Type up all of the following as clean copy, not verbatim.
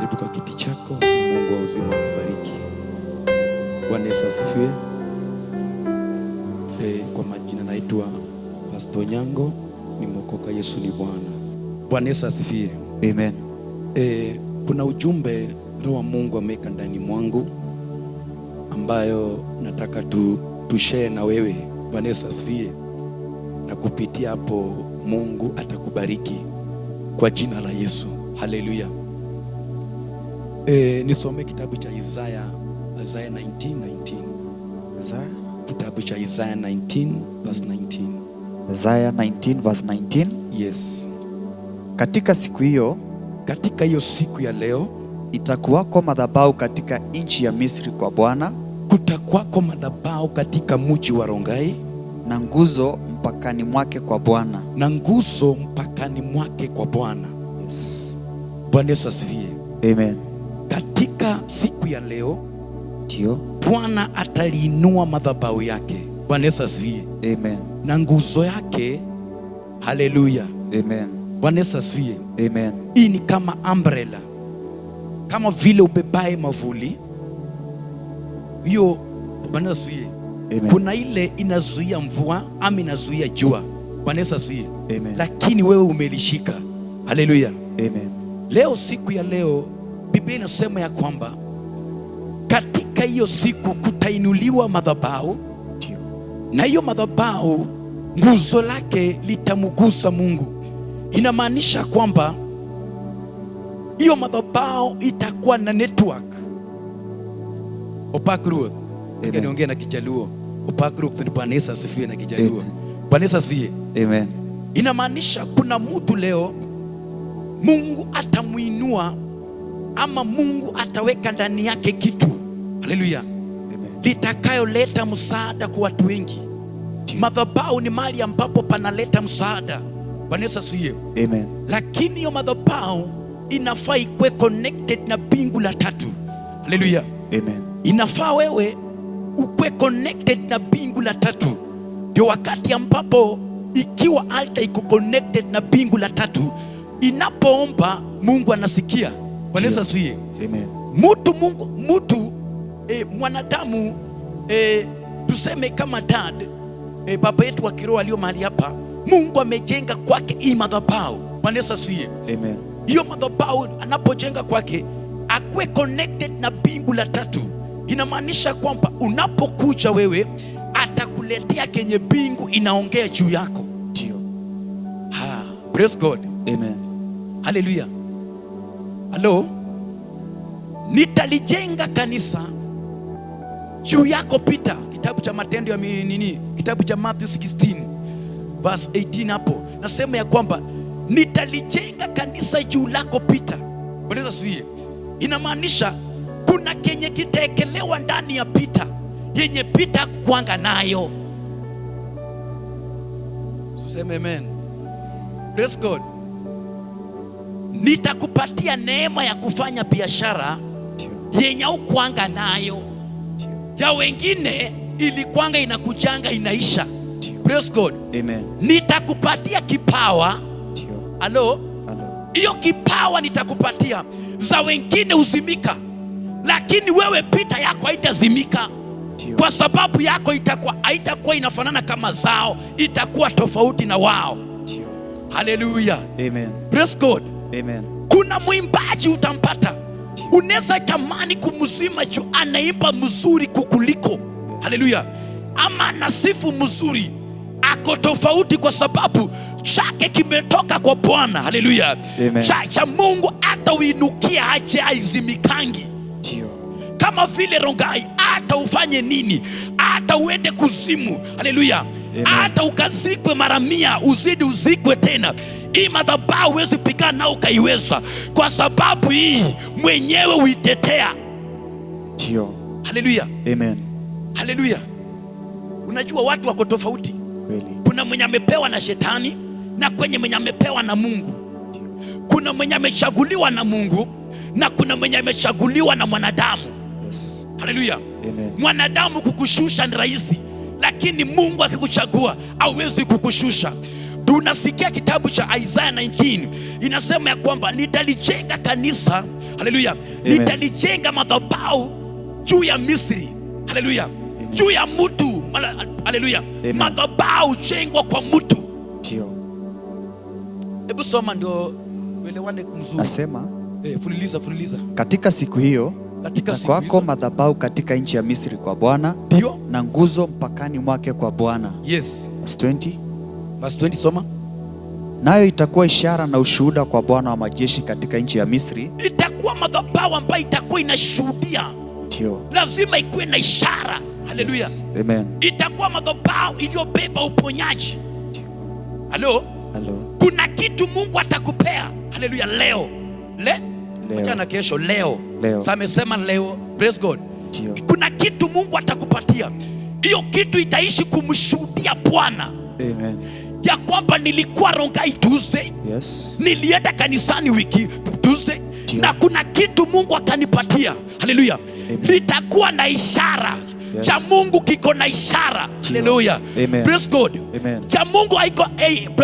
Karibu kwa kiti chako. Mungu wa uzima akubariki. Bwana Yesu asifiwe. Kwa majina naitwa Pastor Nyango, nimeokoka. Yesu ni Bwana. Bwana Yesu asifiwe. Amen. Kuna ujumbe Roho wa Mungu ameweka ndani mwangu ambayo nataka tushare na wewe. Bwana Yesu asifiwe. Na kupitia hapo Mungu atakubariki kwa jina la Yesu. Haleluya. Nisome kitabu cha Isaya, Isaya 19:19. Isaiah, Kitabu cha Isaya 19 verse 19. Isaiah 19 verse 19. Yes. Katika siku hiyo Katika hiyo siku ya leo itakuwako madhabahu katika nchi ya Misri kwa Bwana, kutakwako madhabahu katika mji wa Rongai na nguzo mpakani mwake kwa Bwana. Na nguzo mpakani mwake kwa Bwana. Yes. Bwana Yesu asifiwe. Amen. Katika siku ya leo Ndio. Bwana ataliinua madhabahu yake. Bwana Yesu asifiwe. Amen. Na nguzo yake. Haleluya. Amen. Bwana Yesu asifiwe. Amen. Hii ni kama umbrella, kama vile ubebae mavuli hiyo. Bwana Yesu asifiwe. Amen. Kuna ile inazuia mvua ama inazuia jua. Bwana Yesu asifiwe. Amen. Lakini wewe umelishika. Haleluya. Amen. Leo, siku ya leo, Biblia inasema ya kwamba katika hiyo siku kutainuliwa madhabahu Ndio. Na hiyo madhabahu nguzo lake litamgusa Mungu. Inamaanisha kwamba hiyo madhabahu itakuwa na network. Opak Ruoth. Amen. Niongee na Kijaluo. Opak Ruoth ni Bwana Yesu asifiwe na Kijaluo. Amen. Bwana Yesu asifiwe. Amen. Inamaanisha kuna mtu leo Mungu atamuinua ama Mungu ataweka ndani yake kitu, haleluya, Amen. litakayoleta msaada kwa watu wengi. Madhabahu ni mahali ambapo panaleta msaada. Bwana Yesu asifiwe. Amen. Lakini hiyo madhabahu inafaa ikuwe connected na mbingu la tatu. Haleluya. Amen. Inafaa wewe ukuwe connected na mbingu la tatu, ndio wakati ambapo ikiwa altar iko connected na mbingu la tatu, inapoomba Mungu anasikia. Bwana Yesu asifiwe. Amen. Mtu Mungu mtu mwanadamu, tuseme kama dad, baba yetu wa kiroho aliyo mahali hapa, Mungu amejenga kwake hii madhabahu. Bwana Yesu asifiwe. Amen. Hiyo madhabahu anapojenga kwake akuwe connected na mbingu la tatu, inamaanisha kwamba unapokuja wewe atakuletea kenye mbingu inaongea juu yako. Ndio. Ha, praise God. Amen. Haleluya. Halo, nitalijenga kanisa juu yako Peter. Kitabu cha Matendo ya nini? Kitabu cha Matthew 16 verse 18 hapo nasema ya kwamba nitalijenga kanisa juu lako Peter. Bwana Yesu asifiwe. Inamaanisha kuna kenye kitaekelewa ndani ya Peter yenye Peter kukwanga nayo. Tuseme amen. Praise God. Nitakupatia neema ya kufanya biashara Ndio. yenye hukuanga nayo. Ndio. Ya wengine ilikwanga inakujanga inaisha. Ndio. Praise God. Amen. Nitakupatia kipawa. Ndio. Halo, Halo. hiyo kipawa nitakupatia, za wengine huzimika, lakini wewe Peter yako haitazimika Ndio. kwa sababu yako itakuwa haitakuwa inafanana kama zao, itakuwa tofauti na wao. Ndio. Haleluya. Amen. Praise God. Amen. Kuna mwimbaji utampata, unaweza tamani kumzima juu anaimba mzuri kukuliko. Haleluya! Ama anasifu mzuri, ako tofauti kwa sababu chake kimetoka kwa Bwana. Haleluya! Amen. Cha Mungu hata uinukia aje aizimikangi Ndio. Kama vile Rongai, hata ufanye nini, hata uende kuzimu, haleluya, Amen. Hata ukazikwe mara 100, uzidi uzikwe tena, hii madhabahu huwezi pigana nao ukaiweza, kwa sababu hii mwenyewe huitetea. Ndio. Haleluya, Amen. Haleluya. Unajua watu wako tofauti. Kweli. Kuna mwenye amepewa na shetani na kwenye mwenye amepewa na Mungu. Ndio. Kuna mwenye amechaguliwa na Mungu na kuna mwenye amechaguliwa na mwanadamu. Yes. Haleluya. Amen. Mwanadamu kukushusha ni rahisi, lakini Mungu akikuchagua hawezi kukushusha. Tunasikia kitabu cha Isaiah 19 inasema ya kwamba nitalijenga kanisa. Haleluya. Nitalijenga madhabahu juu ya Misri. Haleluya. Juu ya mtu. Haleluya. Madhabahu jengwa kwa mtu. Ndio. Hebu soma ndio uelewane mzuri. Nasema Fuliliza, fuliliza. Katika siku hiyo Katika siku itakuwako hizo. Madhabahu katika nchi ya Misri kwa Bwana Ndio. Na nguzo mpakani mwake kwa Bwana. Yes. Verse 20. Verse 20 soma. Nayo itakuwa ishara na ushuhuda kwa Bwana wa majeshi katika nchi ya Misri. Itakuwa madhabahu ambayo itakuwa inashuhudia. Ndio. Lazima ikuwe na ishara. Haleluya. Yes. Amen. Itakuwa madhabahu iliyobeba uponyaji. Ndio. Halo? Halo. Kuna kitu Mungu atakupea. Haleluya, leo. Leo. Acha na kesho, leo. Leo. Sasa amesema leo. Praise God. Ndio. Kuna kitu Mungu atakupatia. Hiyo kitu itaishi kumshuhudia Bwana. Amen. Ya kwamba nilikuwa Rongai Tuesday. Yes. Nilienda kanisani wiki Tuesday. Ndio. Na kuna kitu Mungu akanipatia. Haleluya. Amen. Litakuwa na ishara. Yes. Cha Mungu kiko na ishara. Ndio. Haleluya. Amen. Praise God. Amen. Cha Mungu haiko,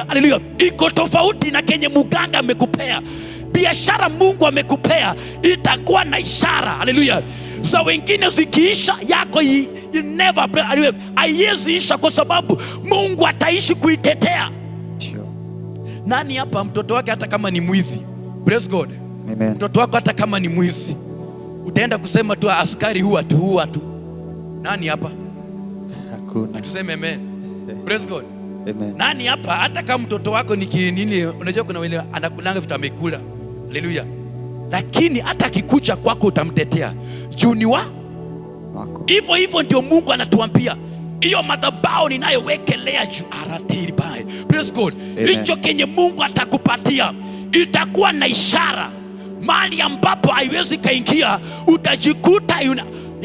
haleluya, iko tofauti na kenye muganga amekupea. Biashara Mungu amekupea itakuwa na ishara. Haleluya. Za wengine zikiisha, yako never, haleluya, haiwezi isha kwa sababu Mungu ataishi kuitetea. Ndio. Nani hapa mtoto wake hata kama ni mwizi? Praise God. Amen. Mtoto wako hata kama ni mwizi, utaenda kusema tu askari huwa tu, huwa tu. Nani hapa? Hakuna. Tuseme amen. Praise God. Amen. Nani hapa hata kama mtoto wako ni kinini, unajua kuna wale anakulanga vitu amekula. Haleluya. Lakini hata akikuja kwako utamtetea. Juu ni wa Wako. Hivyo hivyo ndio Mungu anatuambia. Hiyo madhabahu ninayowekelea juu aratiri bai. Praise God. Amen. Hicho kenye Mungu atakupatia itakuwa na ishara. Mahali ambapo haiwezi kaingia utajikuta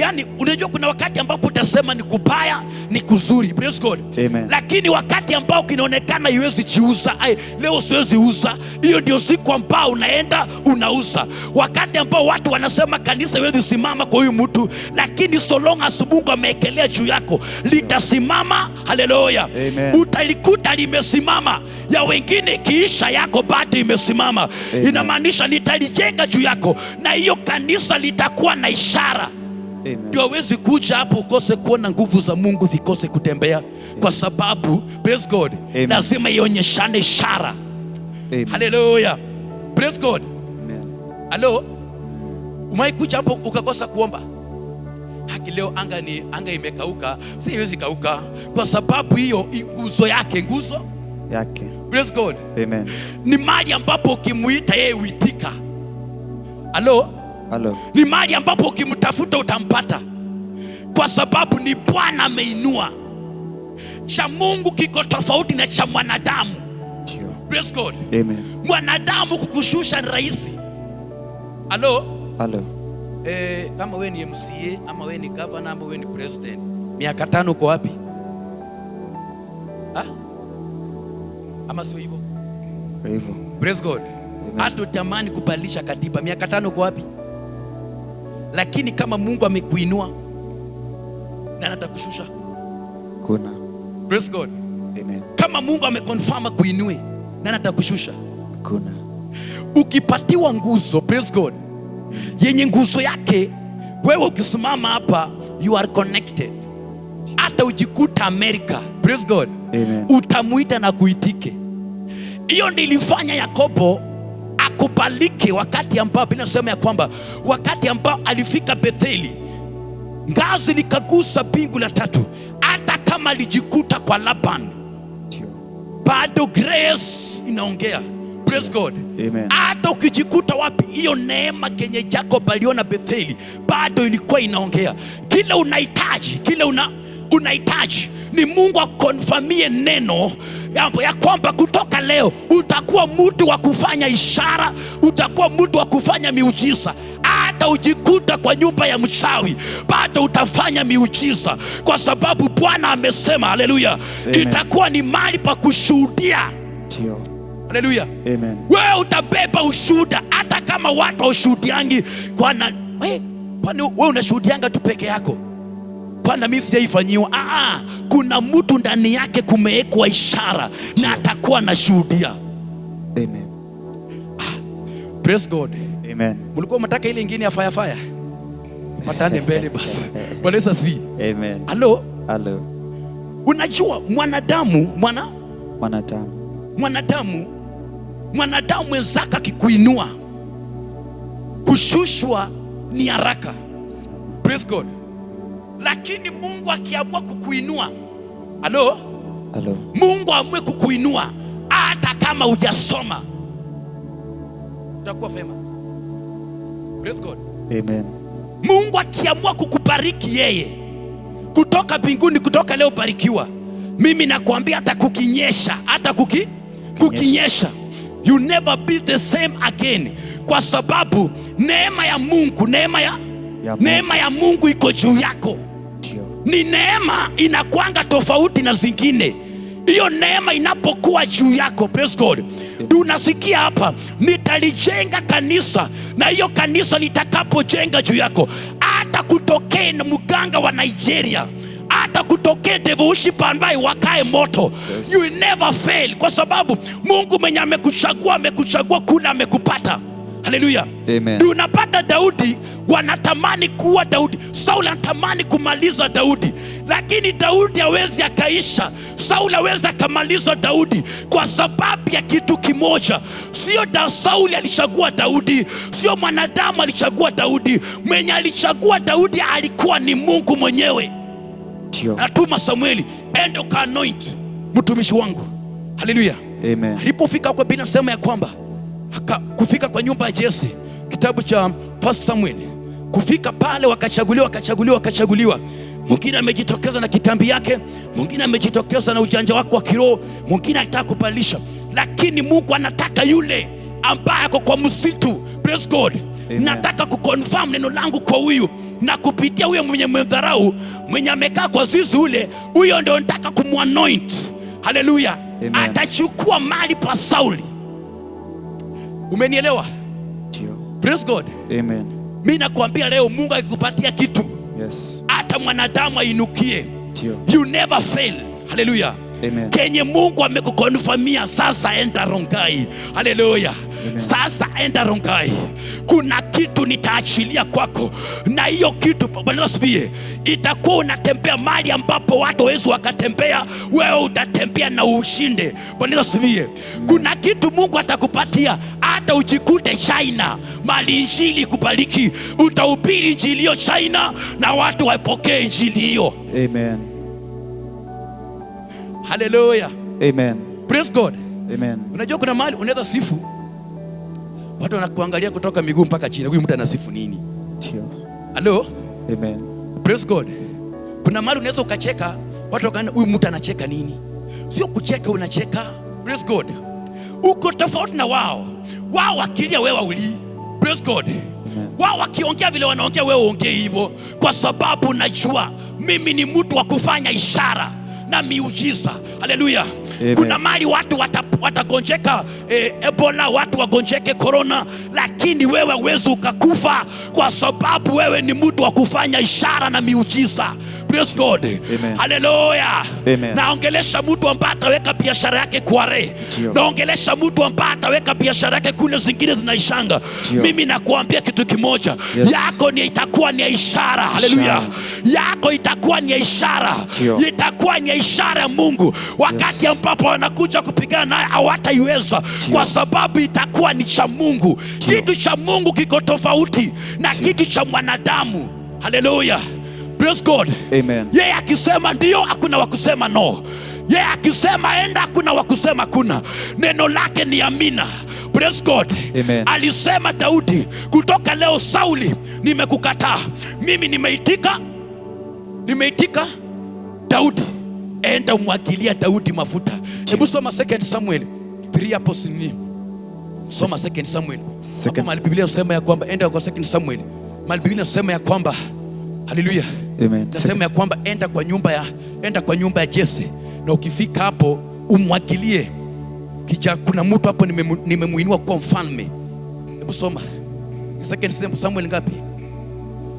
yani, unajua kuna wakati ambapo utasema ni kubaya ni kuzuri. Praise God. Amen. Lakini wakati ambao kinaonekana haiwezi jiuza, ai, leo siwezi uza, hiyo ndio siku ambao unaenda unauza. Wakati ambao watu wanasema kanisa haiwezi simama kwa huyu mtu, lakini so long as Mungu ameekelea juu yako litasimama. Haleluya. Amen. Utalikuta limesimama. Ya wengine ikiisha, yako bado imesimama. Amen. Inamaanisha nitalijenga juu yako na hiyo kanisa litakuwa na ishara. Amen. Ndio hawezi kuja hapo ukose kuona nguvu za Mungu zikose kutembea, kwa sababu praise God, Amen. lazima ionyeshane ishara. Amen. Haleluya. Praise God. Amen. Halo, umewahi kuja hapo ukakosa kuomba? Haki leo anga imekauka, si haiwezi kauka kwa sababu hiyo nguzo yake, nguzo yake. Praise God. Amen. Ni mahali ambapo ukimuita yeye huitika. Halo? Halo. Ni mahali ambapo ukimtafuta utampata, kwa sababu ni Bwana ameinua. Cha Mungu kiko tofauti na cha mwanadamu. Ndio. Praise God. Amen. Mwanadamu kukushusha ni rahisi. Halo? Halo. Kama wewe ni MCA ama wewe ni governor ama wewe ni president, miaka 5 uko wapi? Ha? Ama sio hivyo? Kwa hivyo. Praise God. Amen. Hata utamani kubadilisha katiba, miaka 5 uko wapi? Lakini kama Mungu amekuinua, nani atakushusha? Kuna. Praise God. Amen. Kama Mungu ameconfirm akuinue, nani atakushusha? Kuna. Ukipatiwa nguzo, praise God, yenye nguzo yake, wewe ukisimama hapa you are connected. Hata ujikuta America, praise God, Amen. utamuita na kuitike. Hiyo ndiyo ilifanya Yakobo akubalike wakati ambao Biblia inasema ya kwamba wakati ambao alifika Betheli, ngazi likagusa mbingu la tatu. Hata kama alijikuta kwa Laban, Ndio. bado grace inaongea. Praise God. Amen. Hata ukijikuta wapi, hiyo neema kenye Jacob aliona Betheli bado ilikuwa inaongea. Kile unahitaji, kile unahitaji ni Mungu akonfirmie neno ya kwamba kutoka leo utakuwa mtu wa kufanya ishara, utakuwa mtu wa kufanya miujiza. Hata ujikuta kwa nyumba ya mchawi bado utafanya miujiza, kwa sababu Bwana amesema. Haleluya. Amen. Itakuwa ni mahali pa kushuhudia. Ndio. Haleluya. Amen. Wewe utabeba ushuhuda hata kama watu haushuhudiangi. Kwani wewe unashuhudianga tu peke yako? Kwani mimi sijaifanyiwa? Kuna mtu ndani yake kumewekwa ishara na atakuwa anashuhudia. Amen. Praise God. Amen. Mlikuwa mnataka ile ingine ya fire fire, patane mbele basi. Bwana Yesu asifiwe. Amen. Halo, Hello. unajua mwanadamu Mwanadamu. mwanadamu mwenzako akikuinua, kushushwa ni haraka. Praise God. Lakini Mungu akiamua kukuinua, halo, Hello. Mungu amue kukuinua hata kama hujasoma, utakuwa fema. Praise God. Amen. Mungu akiamua kukubariki yeye kutoka mbinguni, kutoka leo barikiwa. Mimi nakwambia hata kukinyesha, hata kukinyesha, you never be the same again, kwa sababu neema ya Mungu, Ya Mungu. neema ya Mungu iko juu yako. Ndio. Ni neema inakwanga tofauti na zingine. Hiyo neema inapokuwa juu yako, praise God, tunasikia hapa, nitalijenga kanisa, na hiyo kanisa litakapojenga juu yako, hata kutokee na mganga wa Nigeria, hata kutokee devil worship ambaye wakae moto, Yes. you will never fail, kwa sababu Mungu mwenye amekuchagua, amekuchagua kule, amekupata. Haleluya. Amen. Tunapata Daudi, wanatamani kuwa Daudi. Saul anatamani kumaliza Daudi, lakini Daudi hawezi akaisha. Saul hawezi akamaliza Daudi kwa sababu ya kitu kimoja. Sio da Sauli alichagua Daudi, sio mwanadamu alichagua Daudi. Mwenye alichagua Daudi alikuwa ni Mungu mwenyewe. Ndio. Anatuma Samueli, enda uka-anoint mtumishi wangu. Haleluya. Amen. Alipofika huko, Biblia inasema ya kwamba kufika kwa nyumba ya Jesse, kitabu cha First Samuel, kufika pale wakachaguliwa, wakachaguliwa, wakachaguliwa. Mwingine amejitokeza na kitambi yake, mwingine amejitokeza na ujanja wako wa kiroho, mwingine anataka kubadilisha, lakini Mungu anataka yule ambaye ako kwa msitu. Praise God. Amen. Nataka kuconfirm neno langu kwa huyu na kupitia huyo mwenye mdharau, mwenye amekaa kwa zizi ule, huyo ndio nataka kumwanoint. Haleluya. Amen. Atachukua mali pa Sauli. Umenielewa? Ndio. Praise God. Amen. Mi nakwambia leo, Mungu akikupatia kitu, Yes. hata mwanadamu ainukie, Ndio. you never fail. Haleluya. Amen. Kenye Mungu amekukonfirmia sasa, enda Rongai. Haleluya. Sasa enda Rongai, kuna kitu nitaachilia kwako, na hiyo kitu, Bwana asifiwe, itakuwa unatembea mahali ambapo watu hawezi wakatembea, wewe utatembea na ushinde. Bwana asifiwe. Kuna kitu Mungu atakupatia hata ujikute China, mali injili kubariki, utahubiri injili hiyo China na watu wapokee injili hiyo. Amen. Haleluya. Amen. Praise God. Amen. Unajua kuna mahali unaweza sifu, watu wanakuangalia kutoka miguu mpaka chini, huyu mtu anasifu nini? Ndio. Halo, Amen. praise God. Kuna mahali unaweza ukacheka, watu wakaona huyu mtu anacheka nini? Sio kucheka, unacheka. Praise God. Uko tofauti na wao. Wao wakilia, wewe ulii. Praise God. Wao wakiongea vile wanaongea, wewe uongee hivyo, kwa sababu unajua mimi ni mtu wa kufanya ishara na miujiza. Haleluya. Amen. Kuna mali watu watagonjeka Ebola, watu wagonjeke corona, lakini wewe huwezi ukakufa kwa sababu wewe ni mtu wa kufanya ishara na miujiza. Praise God. Amen. Haleluya. Amen. Naongelesha mtu ambaye ataweka biashara yake Kware. Ndio. Naongelesha mtu ambaye ataweka biashara yake kule zingine zinaishanga. Ndio. Mimi nakuambia kitu kimoja, Yes. yako ni itakuwa ni ya ishara. Haleluya. Yako itakuwa ni ya ishara. Ndio. Itakuwa ni ya ishara ya Mungu. Wakati Yes. ambapo wanakuja kupigana naye hawataiweza, Ndio. kwa sababu itakuwa ni cha Mungu. Ndio. Kitu cha Mungu kiko tofauti na kitu cha mwanadamu. Haleluya. Praise God. Amen. Yeye akisema ndio, hakuna wa kusema no. Yeye akisema enda, hakuna wa kusema kuna. Neno lake ni amina. Praise God. Amen. Alisema Daudi, kutoka leo Sauli, nimekukataa. Mimi nimeitika, nimeitika. Daudi, enda umwagilia Daudi mafuta. Hebu soma 2 Samuel 3 hapo sini. Soma 2 Samuel. Hapo mahali Biblia inasema ya kwamba enda kwa 2 Samuel. Mahali Biblia inasema ya kwamba haleluya. Amen. Nasema ya kwamba enda kwa nyumba ya Jesse, na ukifika hapo umwagilie kija, kuna mtu hapo nimemuinua kuwa mfalme. Hebu soma 2 Samuel ngapi?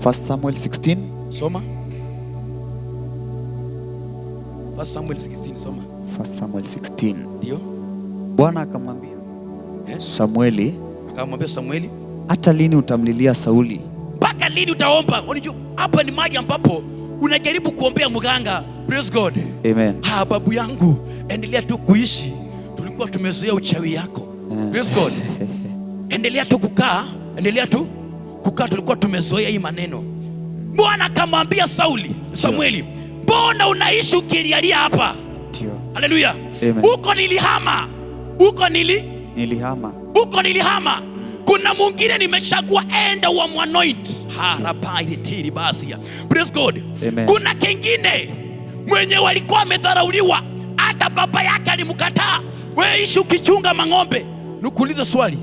1 Samuel 16. Soma 1 Samuel 16, soma. 1 Samuel 16. Ndio. Bwana akamwambia Eh? Samueli, Akamwambia Samueli, Hata lini utamlilia Sauli? Mpaka lini utaomba? Unajua hapa ni mahali ambapo unajaribu kuombea mganga. Praise God. Amen. Ha, babu yangu, endelea tu kuishi, tulikuwa tumezoea uchawi yako. Praise God. Endelea tu kukaa, endelea tu kukaa, tulikuwa tumezoea hii maneno. Bwana akamwambia Sauli, Samueli, mbona unaishi ukilialia hapa? Ndio. Haleluya. Amen. Huko nilihama, huko Nilihama. huko nilihama. Kuna mwingine nimechagua, enda wa mwanoint harapaitiri basia. Praise God. Amen. Kuna kingine mwenye walikuwa wamedharauliwa, hata baba yake alimkataa. Wewe ishi ukichunga mang'ombe. Nikuulize swali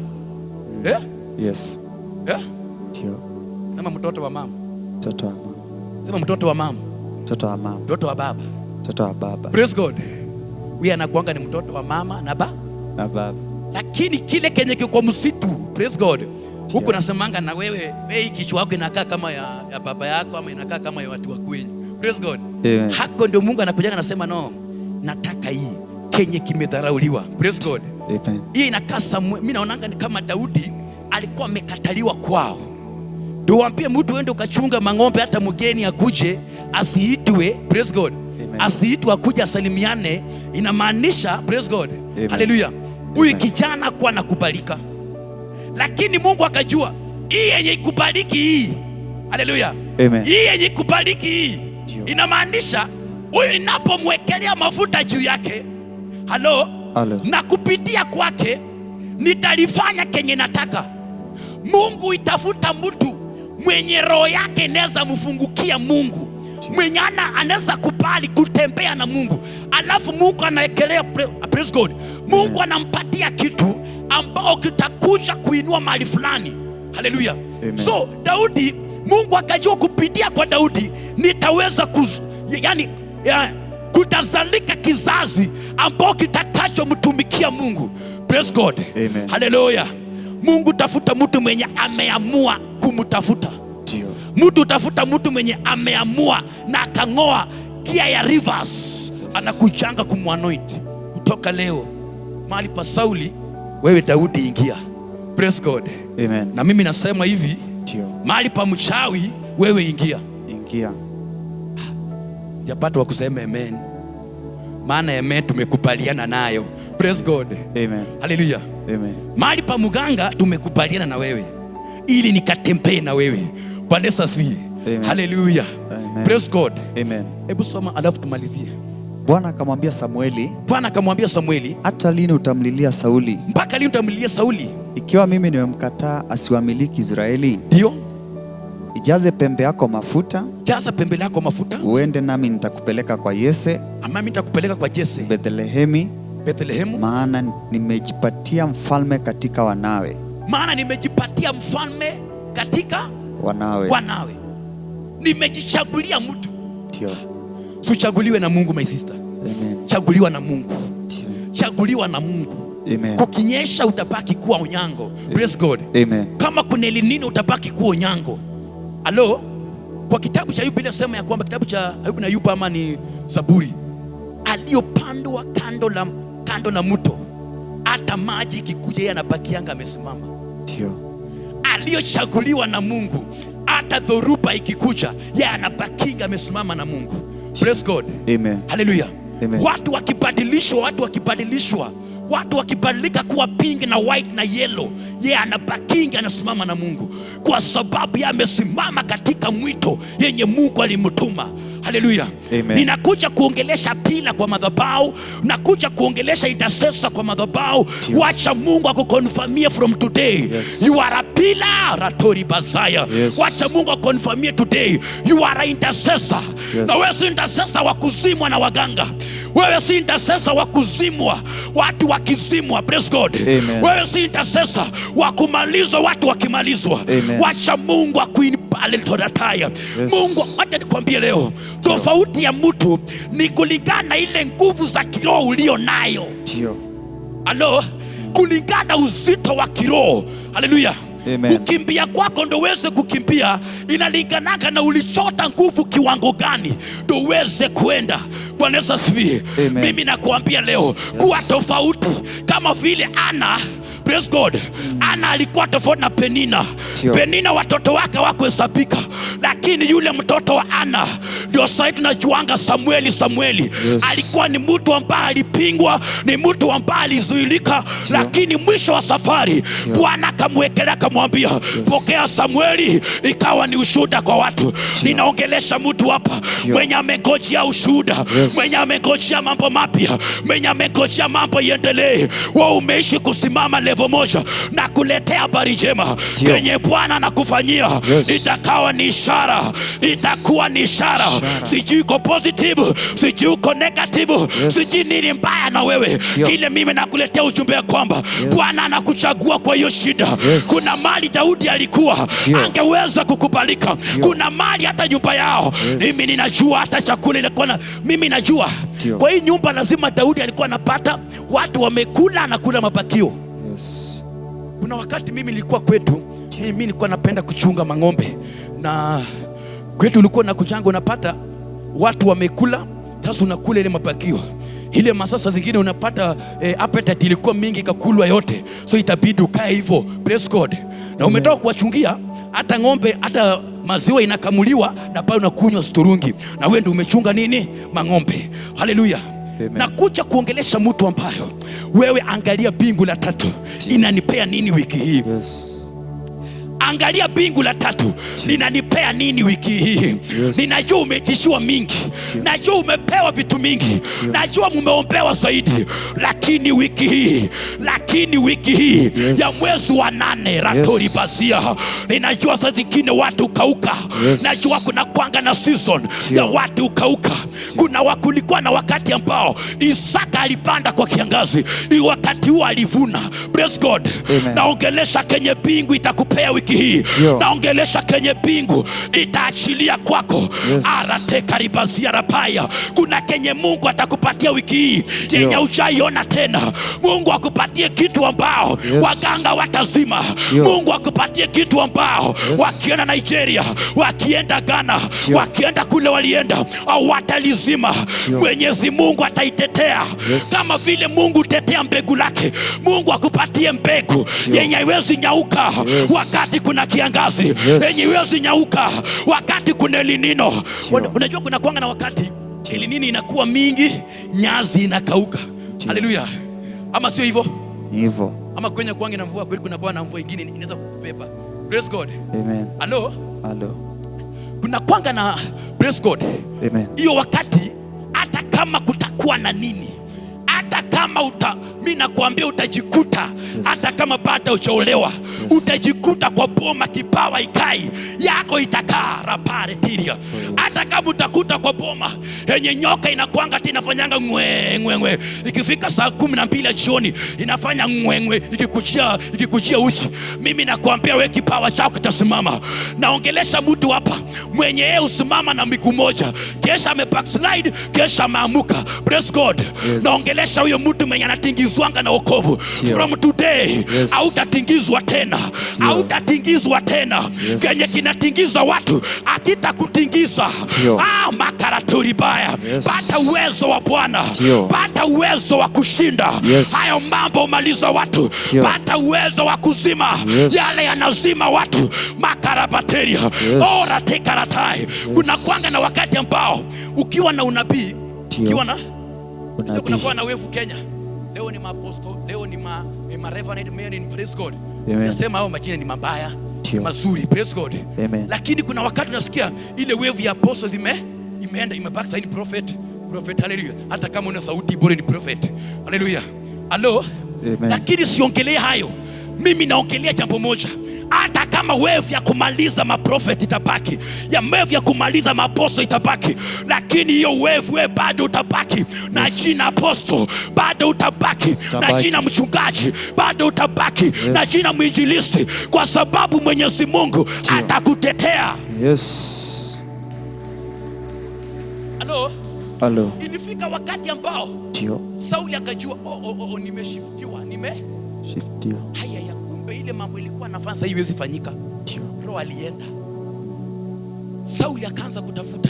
eh? Yes. Eh? Ndio. Sema mtoto wa mama, Mtoto wa mama. sema mtoto wa mama, Mtoto wa mama. mtoto wa baba. Mtoto wa baba. Praise God. Huyu anakuanga ni mtoto wa mama na ba Na baba. lakini kile kenye kiko msitu, praise God, huku nasemanga na wewe, wewe kichwa yako inakaa kama ya baba yako ama inakaa kama ya watu wa kwenyu. Praise God. Amen. Hako ndio Mungu anakuja anasema no, nataka hii kenye kimedharauliwa. Praise God. Amen. Hii inakaa Samuel, mimi naonanga ni kama Daudi alikuwa amekataliwa kwao. Ndio waambie mtu uende ukachunga mang'ombe, hata mgeni akuje asiitwe. Praise God. Amen. Asiitwe akuje asalimiane, inamaanisha praise God. Amen. Haleluya. Huyu Amen. kijana kwa anakubalika, lakini Mungu akajua hii yenye ikubaliki hii. Haleluya. Amen. Hii yenye ikubaliki hii Ndio. inamaanisha huyu ninapomwekelea mafuta juu yake, halo, Halo. na kupitia kwake nitalifanya kenye nataka. Mungu itafuta mtu mwenye roho yake inaweza mfungukia Mungu, mwenye anaweza kubali kutembea na Mungu, alafu Mungu anaekelea, praise God, Mungu anampatia kitu ambao kitakuja kuinua mahali fulani. Haleluya. Amen. So Daudi, Mungu akajua kupitia kwa Daudi nitaweza kutazalika kizazi ambao kitakachomtumikia Mungu. Praise God. Amen. Haleluya. Mungu tafuta mtu mwenye ameamua kumtafuta. Ndio. Mtu tafuta mtu mwenye ameamua na akang'oa gia ya rivers, anakuchanga kumwanoint. Kutoka leo mahali pa Sauli, wewe Daudi ingia. Praise God. Amen. Na mimi nasema hivi, Ndio. mahali pa mchawi wewe ingia. Ingia. Sijapata wa kusema amen, maana amen tumekubaliana nayo. Praise God. Amen. Haleluya. Amen. Mahali pa mganga tumekubaliana na wewe ili nikatembee na wewe. Bwana Yesu asifiwe. Amen. Haleluya. Amen. Praise God. Amen. Hebu soma alafu tumalizie. Bwana akamwambia Samueli, Bwana akamwambia Samueli, hata lini utamlilia Sauli, mpaka lini utamlilia Sauli? ikiwa mimi nimemkataa asiwamiliki Israeli? Ndio, Ijaze pembe yako mafuta, jaza pembe lako mafuta, uende nami nitakupeleka kwa Yese ama mimi nitakupeleka kwa Jese Bethlehemi, Bethlehemu, maana nimejipatia mfalme katika wanawe. maana nimejipatia mfalme katika Wanawe. wanawe, nimejichagulia mtu. Ndio. Sichaguliwe na Mungu my sister, Amen. chaguliwa na Mungu, Ndio. chaguliwa na Mungu. Amen. Kukinyesha utabaki kuwa unyango. Praise God. Amen. Kama kuna elinino utabaki kuwa unyango. Alo, kwa kitabu cha Ayubu inasema ya kwamba kitabu cha Ayubu na Ayubu ama ni Zaburi, aliyopandwa kando la mto, hata maji ikikuja yeye anabakianga amesimama. Ndio. Aliyochaguliwa na Mungu, hata dhoruba ikikuja yeye anabakinga amesimama na Mungu. Praise God. Amen. Haleluya. Amen. Watu wakibadilishwa, watu wakibadilishwa, watu wakibadilika kuwa pink na white na yellow, yeye anabakinga anasimama na Mungu, kwa sababu yeye amesimama katika mwito yenye Mungu alimtuma. Haleluya. Amen. Ninakuja kuongelesha pila kwa madhabahu, nakuja kuongelesha intercessor kwa madhabahu. Ndio. Wacha Mungu akukonfirmie from today. Yes. You are a pillar, ratori bazaya. Yes. Wacha Mungu akukonfirmie today. You are a intercessor. Yes. Na wewe si intercessor wa kuzimwa na waganga. Wewe si intercessor wa kuzimwa, watu wakizimwa. Praise God. Amen. Wewe si intercessor wa kumalizwa, watu wakimalizwa. Amen. Wacha Mungu akuinpaletodataya. Yes. Mungu, wacha nikwambie leo, tofauti ya mtu ni kulingana ile nguvu za kiroho ulio nayo. Ndio. Alo, kulingana uzito wa kiroho. Haleluya. Amen. Kukimbia kwako ndo uweze kukimbia inalingananga na ulichota nguvu kiwango gani ndo uweze kwenda. Bwana Yesu asifiwe. Amen. Mimi nakuambia leo, kuwa tofauti kama vile Ana. Praise God. Ana alikuwa tofauti na Penina. Ndio. Penina watoto wake hawakuhesabika, lakini yule mtoto wa Ana ndio sasa tunajuanga Samueli. Samueli Yes. alikuwa ni mtu ambaye alipingwa, ni mtu ambaye alizuilika, lakini mwisho wa safari Bwana akamwekelea, akamwambia, pokea Samueli, ikawa ni ushuhuda kwa watu. Ninaongelesha mtu hapa mwenye amengojea ushuhuda, mwenye amengojea mambo mapya, mwenye amengojea mambo iendelee. Wewe umeishi kusimama level moja na kuletea habari njema kenye Bwana anakufanyia itakawa ni ishara, itakuwa ni ishara. Ishara. Sijui uko positive, sijui uko negative, sijui nini mbaya na wewe. Kile mimi nakuletea ujumbe ya kwamba Bwana anakuchagua kwa hiyo shida. Kuna mali Daudi alikuwa angeweza kukubalika, kuna mali hata nyumba yao. Mimi ninajua hata chakula ilikuwa na, mimi najua kwa hii nyumba lazima Daudi alikuwa anapata watu wamekula na kula mabakio. Kuna wakati mimi nilikuwa kwetu, mimi nilikuwa napenda kuchunga mang'ombe, na kwetu ulikuwa na kuchanga, unapata watu wamekula, sasa unakula ile mabakio ile masasa zingine unapata appetite ilikuwa mingi ikakulwa yote, so itabidi ukae hivyo. Praise God. Na umetoka kuwachungia hata ng'ombe, hata maziwa inakamuliwa na pale unakunywa sturungi, na wewe ndio umechunga nini mang'ombe. Haleluya. Amen. Na kuja kuongelesha mtu ambayo wewe, angalia bingu la tatu inanipea nini wiki hii. Angalia bingu la tatu linanipea nini wiki hii. Ninajua umeitishiwa mingi, najua umepewa vitu mingi, najua mumeombewa zaidi, lakini wiki hii, lakini wiki hii ya mwezi wa 8 ratori basia, ninajua saa zingine watu ukauka. Najua kuna kwanga na season ya watu ukauka. Kuna kulikuwa na wakati ambao Isaka alipanda kwa kiangazi, wakati huo alivuna. Praise God. Amen. Naongelesha kenye bingu itakupea wiki hii. Naongelesha kenye bingu itaachilia kwako. Arate karibazia rapaya. Kuna kenye Mungu atakupatia wiki hii yenye hujaiona tena. Mungu akupatie kitu ambao waganga watazima. Mungu akupatie kitu ambao wakienda Nigeria, wakienda Ghana, wakienda kule walienda, au watalizima. Mwenyezi Mungu ataitetea. Kama vile Mungu tetea mbegu lake. Mungu akupatie mbegu yenye haiwezi nyauka wakati kuna kiangazi, yenye haiwezi nyauka wakati kuna El Nino. Unajua kuna kuanga na wakati El Nino inakuwa mingi, nyazi inakauka. Haleluya. Ama sio hivyo? Ni hivyo. Ama kwenye kuange na mvua kweli, kuna kuwa na mvua ingine inaweza kukubeba. Praise God. Amen. Hello? Hello. Kuna kuanga na, praise God. Amen. Hiyo wakati hata kama kutakuwa na nini, hata kama mimi nakuambia utajikuta, hata kama bado hujaolewa, utajikuta kwa boma, kipawa ikai yako itakaa rapare tiria. Hata kama utakuta kwa boma yenye nyoka inakuanga tena inafanyanga ngwe ngwe ngwe, ikifika saa 12 ya jioni inafanya ngwe ngwe, ikikujia uchi, mimi nakuambia wewe kipawa chako kitasimama. Naongelesha mtu hapa mwenye yeye usimama na miguu moja, kesha ame backslide, kesha ameamuka. Praise God. Naongelesha huyo mtu mwenye anatingizwanga na wokovu. From today, hautatingizwa tena. Hautatingizwa tena. Kenye kinatingiza watu hakitakutingiza. Makaraturi baya. Pata uwezo wa Bwana. Pata uwezo wa kushinda. Hayo mambo umaliza watu. Pata uwezo wa kuzima. Yale yanazima watu. Makarabateria. Ora tekaratai. Kuna kwanga na wakati ambao ukiwa na unabii, ukiwa na Unabii. Kuna kuwa na wevu Kenya. Leo ni maapostle, leo ni ma reverend men in praise God. Amen. Siyasema hao majina ni mabaya, ni mazuri, praise God. Amen. Lakini kuna wakati unasikia ile wave ya apostles imeenda, imebaki sasa ni prophet, prophet, hallelujah. Hata kama una sauti bora ni prophet. Hallelujah. Hello? Amen. Lakini siongelee hayo. Mimi naongelea jambo moja. Hata kama wave ya kumaliza maprofet itabaki, ya wave ya kumaliza maapostle itabaki, lakini hiyo wave wewe bado utabaki na jina apostle, bado utabaki na jina mchungaji, bado utabaki na jina mwinjilisti, kwa sababu Mwenyezi Mungu atakutetea. Hello? Hello. Ilifika wakati ambao Sauli akajua, oh, oh, oh, nimeshiftiwa, nime Shiftiwa. Haya ya kumbe Kumbe ile mambo ilikuwa nafanya sasa haiwezi fanyika. Ndio. Roho alienda. Sauli akaanza kutafuta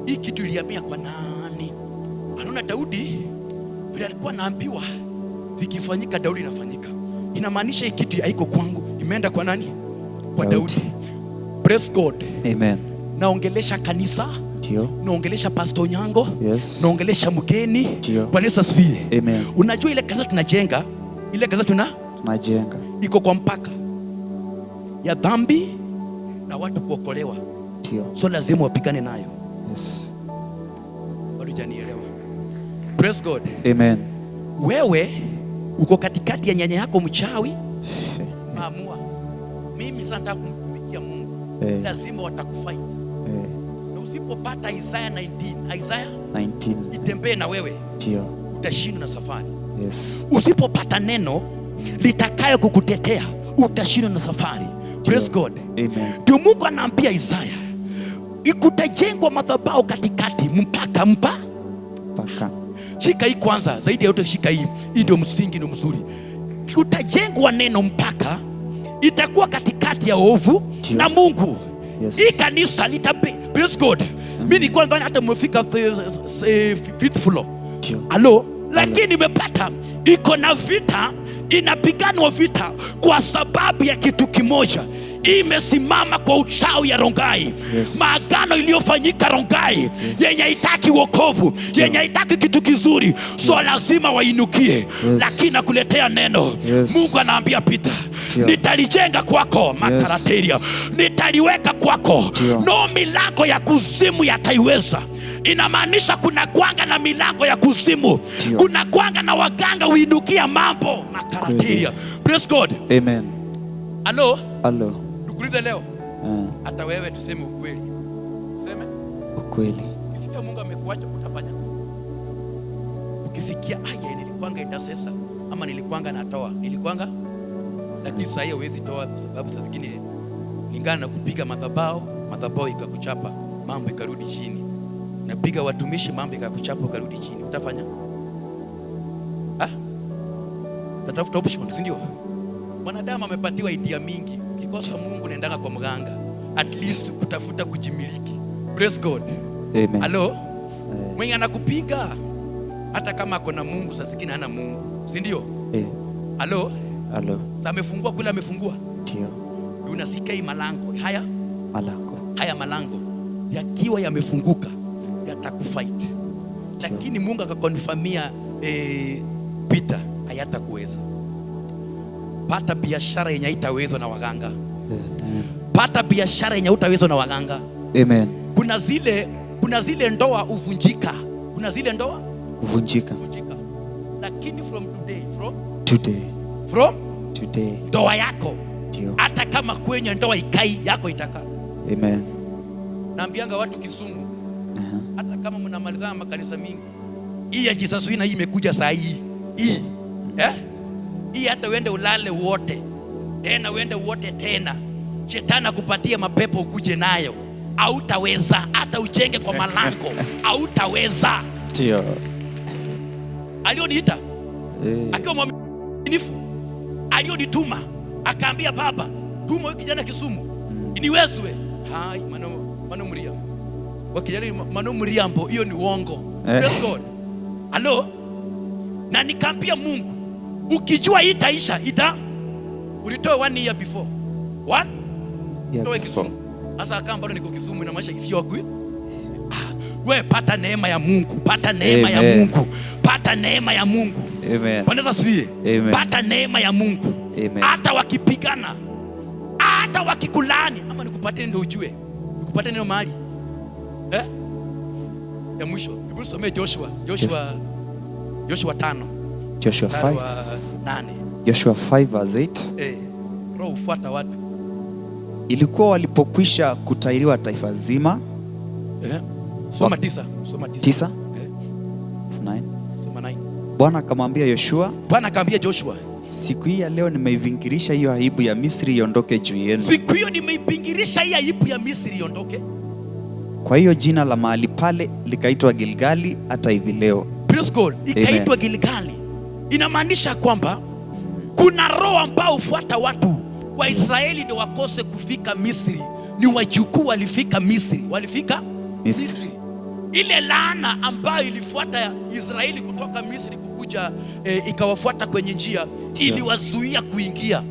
hii kitu ilihamia kwa nani? Anaona Daudi vile alikuwa anaambiwa vikifanyika Daudi inafanyika. Inamaanisha hii kitu haiko kwangu, imeenda kwa nani? Kwa Daudi. Daudi. Praise God. Amen. Naongelesha kanisa, Ndio. naongelesha Pastor Nyango, Yes. naongelesha mgeni. Ndio. Bwana Yesu asifiwe. Amen. Unajua ile kanisa tunajenga, ile kanisa Tunajenga. iko kwa mpaka ya dhambi na watu kuokolewa, Ndio. so lazima wapigane nayo. Yes. Bado hujanielewa? Praise God. Amen. Wewe uko katikati ya nyanya yako mchawi, maamua mimi sasa nataka kumtumikia Mungu, lazima watakufight. Na usipopata Isaiah 19, Isaiah 19. itembee na wewe, Ndio. utashindwa na safari. Yes. Usipopata neno litakayo kukutetea, utashindwa na safari. Praise God. Amen. Ndio Mungu anaambia Isaya, ikutajengwa madhabahu katikati mpaka Mpaka. Shika hii kwanza, zaidi ya yote shika hii. Hii ndio msingi, ndio mzuri. Kutajengwa neno mpaka itakuwa katikati ya ovu Ndio. na Mungu. Yes. Hii kanisa litabe. Praise God. Mimi nilikuwa nadhani hata mmefika fifth floor. Ndio. Halo, lakini nimepata iko na vita, inapiganwa vita kwa sababu ya kitu kimoja. Imesimama kwa uchawi ya Rongai. Yes. Maagano iliyofanyika Rongai yenye haitaki wokovu, yenye haitaki kitu kizuri, so lazima wainukie. Lakini nakuletea neno. Yes. Mungu anaambia Peter, Ndio. nitalijenga kwako makarateria, nitaliweka kwako, Ndio. no milango ya kuzimu yataiweza. Inamaanisha kuna kwanga na milango ya kuzimu, Ndio. kuna kwanga na waganga huinukia mambo makarateria. Praise God. Amen. Halo, Halo. nikuulize leo, hata wewe tuseme ukweli, tuseme Ukweli. ukisikia Mungu amekuacha utafanya? Ukisikia aya, nilikuanga intercessor ama nilikuanga natoa, nilikuanga, lakini sasa hiyo huwezi toa kwa sababu saa zingine lingana na kupiga madhabahu, madhabahu ikakuchapa, mambo ikarudi chini. Napiga watumishi, mambo ikakuchapa ukarudi chini, utafanya? Ah? Utatafuta option, si ndio? Mwanadamu amepatiwa idea mingi. Ukikosa Mungu nendanga kwa mganga, at least kutafuta kujimiliki. Praise God. Amen. Halo? Mwenye anakupiga hata kama ako na Mungu, saa zingine hana Mungu, si ndio? Halo? Halo. Sasa amefungua kule, amefungua. Ndio. Unasikia hii malango haya, Malango. haya malango yakiwa yamefunguka yatakufight, lakini Mungu akakonfirmia Peter hayatakuweza. Pata biashara yenye haitawezwa na waganga. Pata biashara yenye hautawezwa na waganga. Amen. Kuna zile ndoa huvunjika, kuna zile ndoa Kuvunjika. huvunjika, lakini from today, Today. from Today. ndoa yako, Ndio. hata kama kwenye ndoa ikai yako itakaa. Amen. Naambianga watu Kisumu, hata kama mnamalizana makanisa mingi, hii ya Jesus Winner hii imekuja saa hii hii, hii hata uende ulale wote tena, uende wote tena, shetani akupatie mapepo ukuje nayo, hautaweza. Hata ujenge kwa malango hautaweza. Ndio. Alioniita akiwa mwaminifu, alionituma akaambia, baba, tuma huyu kijana Kisumu niwezwe. Hai mano mriambo wakijali mano mriambo, hiyo ni uongo. Praise God. Halo, na nikaambia Mungu, ukijua hii itaisha, ita ulitoa 1 year before one Yeah, toe before. Kisumu. Sasa kama bado niko Kisumu, ina maisha isiyo gwi. We pata neema ya Mungu, pata neema ya Amen. Mungu, pata neema ya Mungu. Amen. Bwana Yesu asifiwe. Amen. Pata neema ya Mungu. Amen. Hata wakipigana, hata wakikulaani, ama nikupatie ndio ujue, nikupatie neno mahali ya mwisho. Hebu nisomee Joshua 5 Joshua mstari 5. wa 8. Joshua 5 verse 8. Roho hufuata watu. Ilikuwa walipokwisha kutahiriwa taifa zima. Soma 9, soma 9. 9? It's 9. Soma 9. Bwana akamwambia Yoshua, Bwana akamwambia Joshua, siku hii ya leo nimeivingirisha hiyo aibu ya Misri iondoke juu yenu. Siku hiyo nimeipingirisha hii aibu ya Misri iondoke. Kwa hiyo jina la mahali pale likaitwa Gilgali hata hivi leo. Praise God. Ikaitwa Gilgali. Inamaanisha kwamba Kuna roho ambao hufuata watu. Waisraeli ndio wakose kufika Misri, ni wajukuu walifika Misri, walifika Misri. Ile laana ambayo ilifuata Israeli kutoka Misri kukuja ikawafuata kwenye njia, iliwazuia kuingia.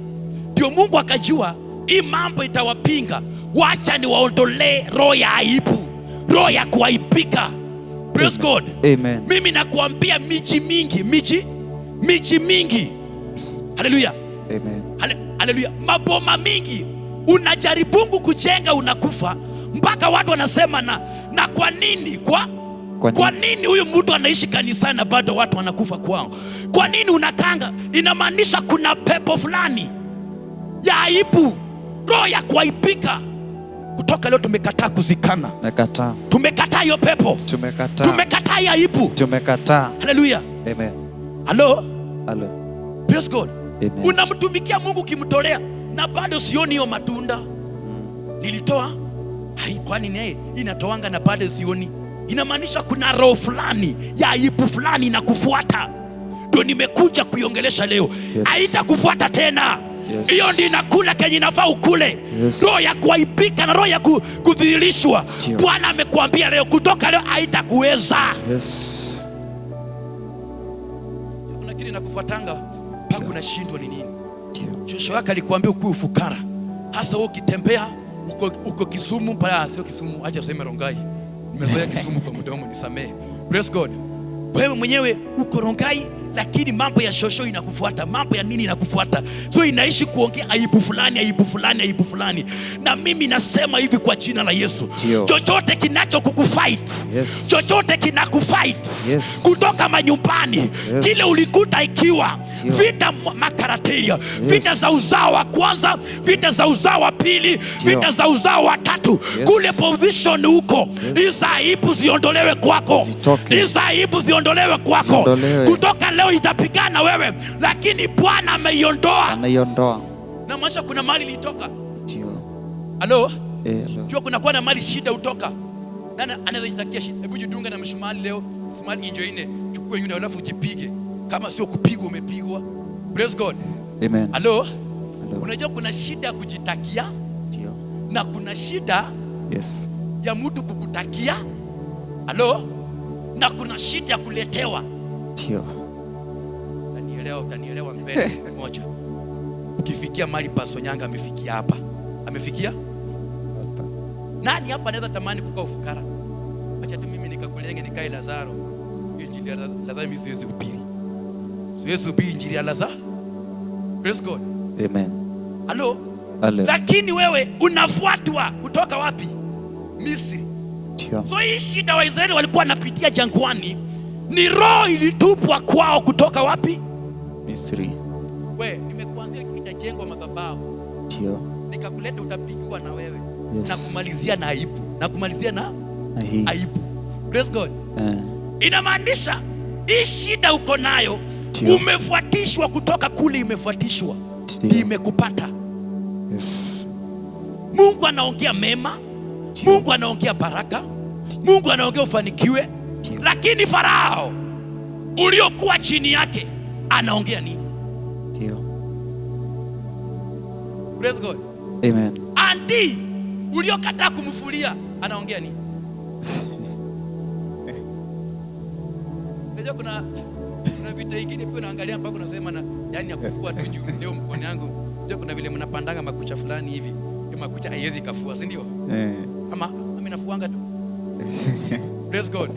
Ndio Mungu akajua hii mambo itawapinga, wacha niwaondolee roho ya aibu, roho ya kuaibika. Praise God. Amen. Mimi nakuambia miji mingi, miji mingi, Yes. haleluya, Amen. haleluya, maboma mingi unajaribu kujenga unakufa, mpaka watu wanasema na kwa nini kwa nini huyu mtu anaishi kanisani na bado watu wanakufa kwao? Kwa nini unakanga? Inamaanisha kuna pepo fulani ya aibu, roho ya kuaibika. Kutoka leo tumekataa kuzikana. Tumekataa. Tumekataa hiyo pepo. Tumekataa. Tumekataa hiyo aibu. Tumekataa. Haleluya. Amen. Halo. Halo. Praise God. Amen. Unamtumikia Mungu ukimtolea na bado sioni hiyo matunda. Nilitoa. Hai, kwani naye inatoanga na bado sioni? Inamaanisha kuna roho fulani ya aibu fulani inakufuata. Ndio nimekuja kuiongelesha leo. Yes. Haitakufuata tena. Yes. Hiyo ndio inakula kenye inafaa ukule. Yes. Roho ya kuaibika na roho ya kudhihirishwa. Bwana amekuambia leo, kutoka leo haitakuweza. Yes. Kuna kile inakufuatanga mpaka unashindwa ni nini. Shosho yake alikuambia ukuwe ufukara. Hasa wewe ukitembea uko Kisumu, pala sio Kisumu, acha useme Rongai. Nimezoea Kisumu kwa mdomo, nisamee. Praise God. Wewe mwenyewe uko Rongai, lakini mambo ya shosho inakufuata, mambo ya nini inakufuata. So inaishi kuongea aibu fulani, aibu fulani, aibu fulani. Na mimi nasema hivi kwa jina la Yesu. Chochote kinachokukufight, Yes. chochote kinakufight, Yes. kutoka manyumbani, Yes. kile ulikuta ikiwa vita makarateria, Yes. vita za uzao wa kwanza, vita za uzao wa pili, vita za uzao wa tatu, Yes. kule position huko, Yes. hizo aibu ziondolewe kwako. Hizo aibu ziondolewe kwako. Ziondolewe. Kutoka leo itapigana wewe, lakini Bwana ameiondoa. Anaiondoa. Na maisha kuna mali ilitoka. Ndio. Halo? Halo. Jua kuna kwa na mali shida utoka. Nani anaweza jitakia shida? Hebu jidunga na msumari leo, msumari injo ine, chukue yule alafu jipige. Kama sio kupigwa umepigwa. Praise God. Amen. Halo? Halo. Unajua kuna shida kujitakia? Ndio. Na kuna shida Yes. ya mtu kukutakia. Halo? Na kuna shida ya kuletewa. Ndio. Utanielewa mbele siku moja. Ukifikia mali Pasonyanga amefikia hapa. Amefikia? Hapa. Nani hapa anaweza tamani kukaa ufukara? Acha tu mimi nikakulenge nikae Lazaro. Injili ya Lazaro mimi siwezi kuhubiri. Siwezi kuhubiri injili ya Lazaro. Praise God. Amen. Halo? Halo. Lakini wewe unafuatwa kutoka wapi? Misri. Ndio. So hii shida wa Israeli walikuwa wanapitia jangwani ni roho ilitupwa kwao kutoka wapi? Misri. We, nimekuanzia itajengwa madhabahu. Ndio. Nikakuleta utapigwa na wewe. Yes. Na kumalizia na aibu. Na kumalizia na aibu. Praise God. Inamaanisha hii shida uko nayo umefuatishwa kutoka kule, imefuatishwa. Imekupata. Yes. Mungu anaongea mema. Ndio. Mungu anaongea baraka. Mungu anaongea ufanikiwe. Ndio. Lakini Farao uliokuwa chini yake anaongea nini? Ndio. Praise God. Amen. Andi uliokataa kumfulia anaongea nini? Unajua kuna vita ingine pia unaangalia mpaka unasema na yani ya kufua tu juu leo mkono yangu. Unajua kuna vile mnapandanga makucha fulani hivi. Hiyo makucha haiwezi kafua, si ndio? Ama mimi nafuanga tu. Praise God.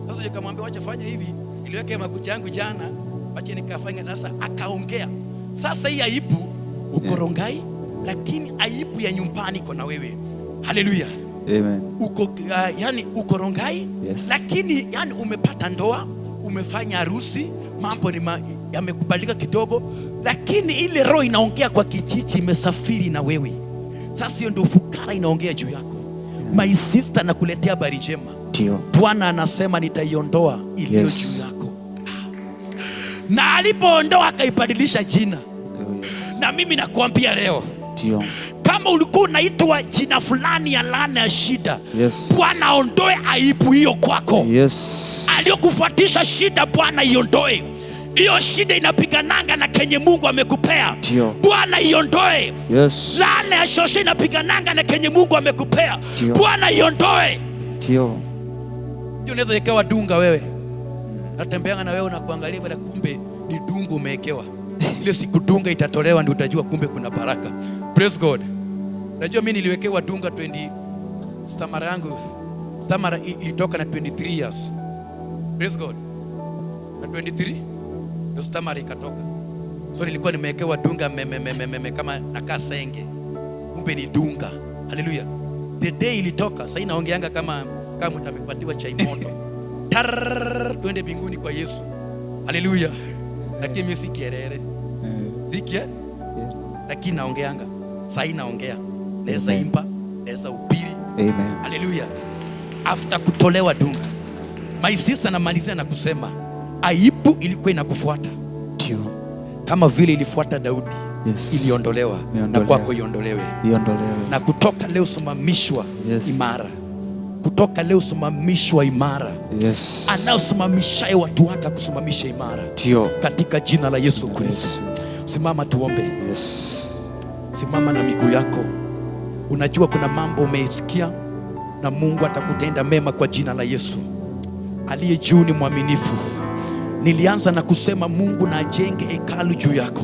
Sasa nikamwambia acha fanya hivi, niliweke makucha yangu jana, acha nikafanya. Sasa akaongea. Sasa hii aibu uko Rongai, lakini aibu ya nyumbani iko na wewe. Haleluya. Amen. Uko yani uko Rongai, Yes. lakini yani umepata ndoa, umefanya harusi, mambo ni yamekubalika kidogo, lakini ile roho inaongea kwa kijiji imesafiri na wewe. Sasa hiyo ndio fukara inaongea juu yako. My sister, nakuletea habari njema. Ndio. Bwana anasema nitaiondoa iliyo Yes. juu yako. Na alipoondoa akaibadilisha jina. Oh, yes. Na mimi nakuambia leo, Ndio. kama ulikuwa unaitwa jina fulani ya laana ya shida, Yes. Bwana aondoe aibu hiyo kwako. Yes. Aliyokufuatisha shida, Bwana iondoe. Hiyo shida inapigananga na kenye Mungu amekupea. Ndio. Bwana iondoe. Yes. Laana ya shosho inapigananga na kenye Mungu amekupea. Ndio. Bwana iondoe. Ndio. Unaweza wekewa dunga wewe. Natembeanga na wewe na kuangalia vile, kumbe ni dungu umewekewa. Ile siku dunga itatolewa ndio utajua kumbe kuna baraka. Praise God. Najua mimi niliwekewa dunga 20 stamara yangu. Stamara ilitoka na 23 years. Praise God. Na 23 ndio stamara ikatoka. So nilikuwa nimewekewa dunga me kama nakaa senge. Kumbe ni dunga. Hallelujah. The day ilitoka, sasa inaongeanga kama mtamepatiwa chai moto. Tarrrr, twende mbinguni kwa Yesu. Hallelujah. Lakini mimi si kierere. Sikia? Lakini naongeanga. Sasa naongea. Naweza imba, naweza ubiri. Amen. Hallelujah. After kutolewa dunga. My sister namalizia na kusema aibu ilikuwa inakufuata. Ndio. Kama vile ilifuata Daudi. Yes. Iliondolewa na kwako iondolewe. Iondolewe. Na kutoka leo simamishwa yes, imara. Kutoka leo simamishwa imara. Yes. Anaosimamisha watu wake kusimamisha imara. Ndio. Katika jina la Yesu Kristo. Yes. Simama tuombe. Yes. Simama na miguu yako. Unajua kuna mambo umeisikia na Mungu atakutenda mema kwa jina la Yesu. Aliye juu ni mwaminifu. Nilianza na kusema Mungu na ajenge hekalu juu yako.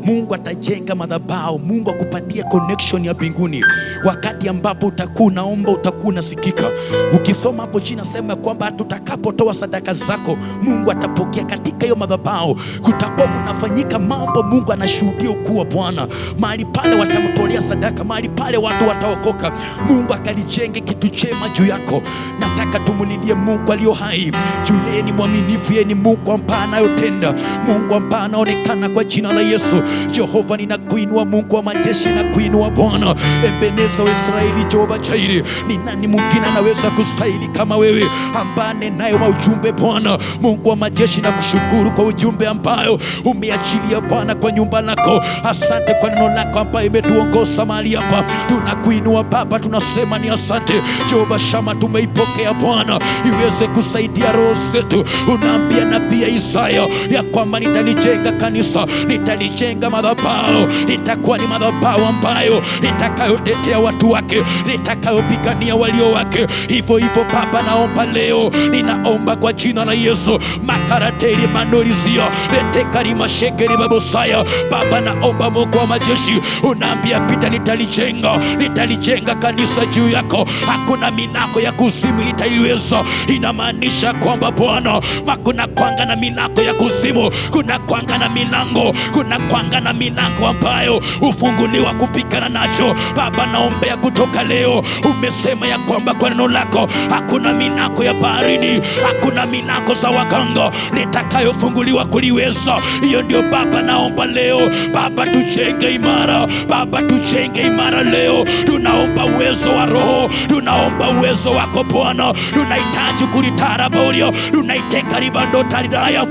Mungu atajenga madhabahu. Mungu akupatie connection ya mbinguni. Wakati ambapo utakuwa unaomba utakuwa unasikika. Ukisoma hapo chini nasema kwamba hata utakapotoa sadaka zako Mungu atapokea katika hiyo madhabahu. Kutakuwa kunafanyika mambo, Mungu anashuhudia ukuu wa Bwana. Mahali pale watamtolea sadaka, mahali pale watu wataokoka. Mungu akalijenge kitu chema juu yako. Nataka tumulilie Mungu aliyo hai. Juu yeye ni mwaminifu, yeye ni Mungu ambaye anayotenda. Mungu ambaye anaonekana kwa jina la Yesu. Jehova ninakuinua, Mungu wa majeshi nakuinua Bwana. Ebeneza wa Israeli, Jehova Jairi, ni nani mwingine anaweza kustahili kama wewe ambaye naye wa ujumbe Bwana? Mungu wa majeshi nakushukuru kwa ujumbe ambayo umeachilia Bwana kwa nyumba lako. Asante kwa neno lako ambayo imetuongoza mahali hapa. Tunakuinua Baba, tunasema ni asante. Jehova Shama, tumeipokea Bwana, iweze kusaidia roho zetu. Unaambia nabii Isaya ya kwamba nitalijenga kanisa, nitalijenga madhabahu, itakuwa ni madhabahu ambayo itakayotetea watu wake, itakayopigania walio wake. Hivyo hivyo Baba, naomba leo, ninaomba kwa jina la Yesu, makarateri manorizio letekari mashekeri babosaya. Baba, naomba Mungu wa majeshi, unaambia Pita, nitalijenga kanisa juu yako, hakuna minako ya kuzimu litaiweza. Inamaanisha kwamba Bwana, kuna kwanga na minako ya kuzimu, kuna kwanga na milango, kuna kwanga na milango ambayo ufunguliwa kupigana nacho. Baba, naombea kutoka leo, umesema ya kwamba kwa neno lako hakuna milango ya baharini, hakuna milango za waganga litakayofunguliwa kuliweza. Hiyo ndio Baba naomba leo. Baba, tujenge imara. Baba, tujenge imara leo. Tunaomba uwezo wa Roho, tunaomba uwezo wako Bwana. Tunahitaji kulitara borio, tunaiteka ribando taridaya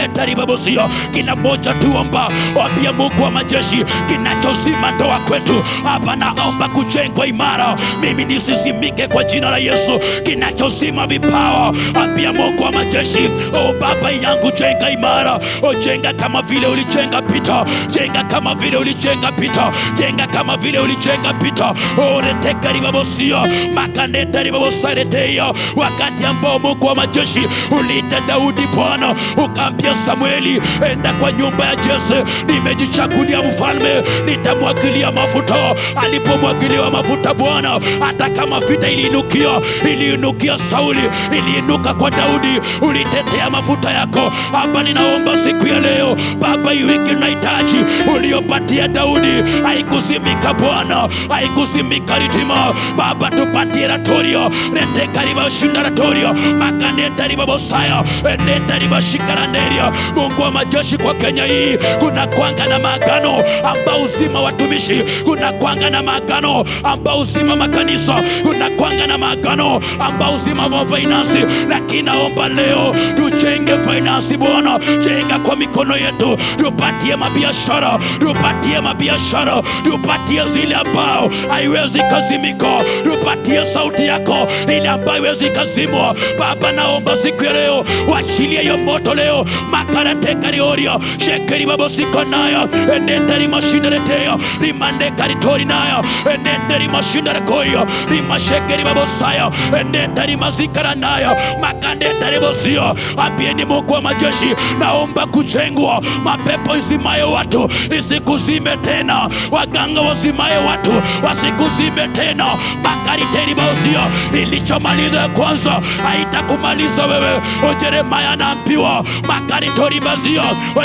Etaribabosio. Kila mmoja tuomba, waambie Mungu wa majeshi, kinachozima ndoa kwetu hapa naomba kujengwa imara, mimi nisizimike kwa jina la Yesu. Kinachozima vipawa, ambia Mungu wa majeshi, o Baba yangu, jenga imara. O jenga kama vile ulijenga Pita, jenga kama vile ulijenga Pita, jenga kama vile ulijenga Pita. O retekaribabosio makanetaribabosaleteyo. Wakati ambao Mungu wa majeshi uliita Daudi Bwana, ukaambia Samueli, enda kwa nyumba ya Jese, nimejichagulia mfalme, nitamwagilia mafuta. Alipomwagiliwa mafuta Bwana, hata kama vita iliinukia Sauli, iliinuka kwa Daudi, ulitetea mafuta yako. Hapa ninaomba siku ya leo Baba, hii wiki nahitaji uliopatia Daudi, haikuzimika Bwana, haikuzimika ritima. Baba, tupatie ratorio retekariba shinda ratorio makanetariba bosaya enetariba shikaraneria. Mungu wa majeshi, kwa Kenya hii kuna kwanga na maagano ambao uzima watumishi, kuna kwanga na maagano ambao uzima makanisa, kuna kwanga na maagano ambao uzima wa finance. Lakini naomba leo tujenge finance Bwana, jenga kwa mikono yetu, tupatie mabiashara, tupatie mabiashara, tupatie zile ambao haiwezi kazimika, tupatie sauti yako ile ambayo haiwezi kazimwa. Baba, naomba siku ya leo wachilie hiyo moto leo, Makaratekariorio shekeribabosikanayo enetarimashindareteyo rimandekaritorinaya enetarimashindarekoyo rimashekeribabosayo enetarimazikaranayo makandetaribosio. Ambieni Mungu wa majeshi, naomba kujengwa. Mapepo izimayo watu isikuzime tena, waganga wazimayo watu wasikuzime tena. Makariteribosio, ilichomaliza kwanza haitakumaliza wewe. Jeremaya anaambiwa makaritoribazio,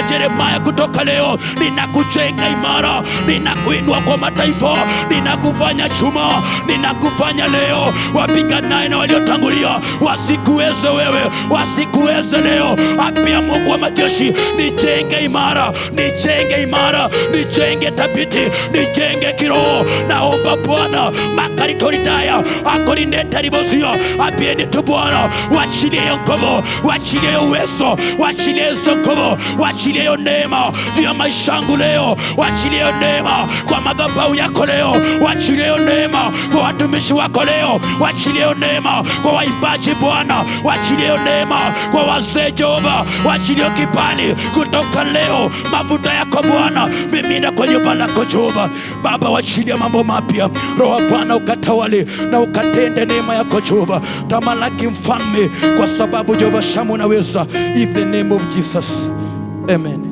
Jeremaya, kutoka leo ninakujenga imara, ninakuinua kwa mataifa, ninakufanya chuma, ninakufanya leo wapiganaye na waliotangulia wasikuweze wewe, wasikuweze leo. Apia Mungu wa majeshi, nijenge imara, nijenge imara, nijenge thabiti, nijenge kiroho. Naomba Bwana makaritoritaya akorindetaribosio, apieni tu Bwana, wachilie hiyo nguvu, wachilie hiyo uwezo, wachilie hizo nguvu, wachilie hiyo neema juu ya maisha yangu leo, wachilie hiyo neema kwa madhabahu yako leo, wachilie hiyo neema kwa watumishi wako leo, wachilie hiyo neema kwa waimbaji Bwana, wachilie hiyo neema kwa wazee Jehova, wachilie kibali kutoka leo, mafuta yako Bwana mimina kwenye nyumba lako Jehova. Baba, wachilia mambo mapya, Roho wa Bwana ukatawale na ukatende neema yako Jehova, tamalaki mfalme, kwa sababu Jehova Shamu unaweza. In the name of Jesus, amen.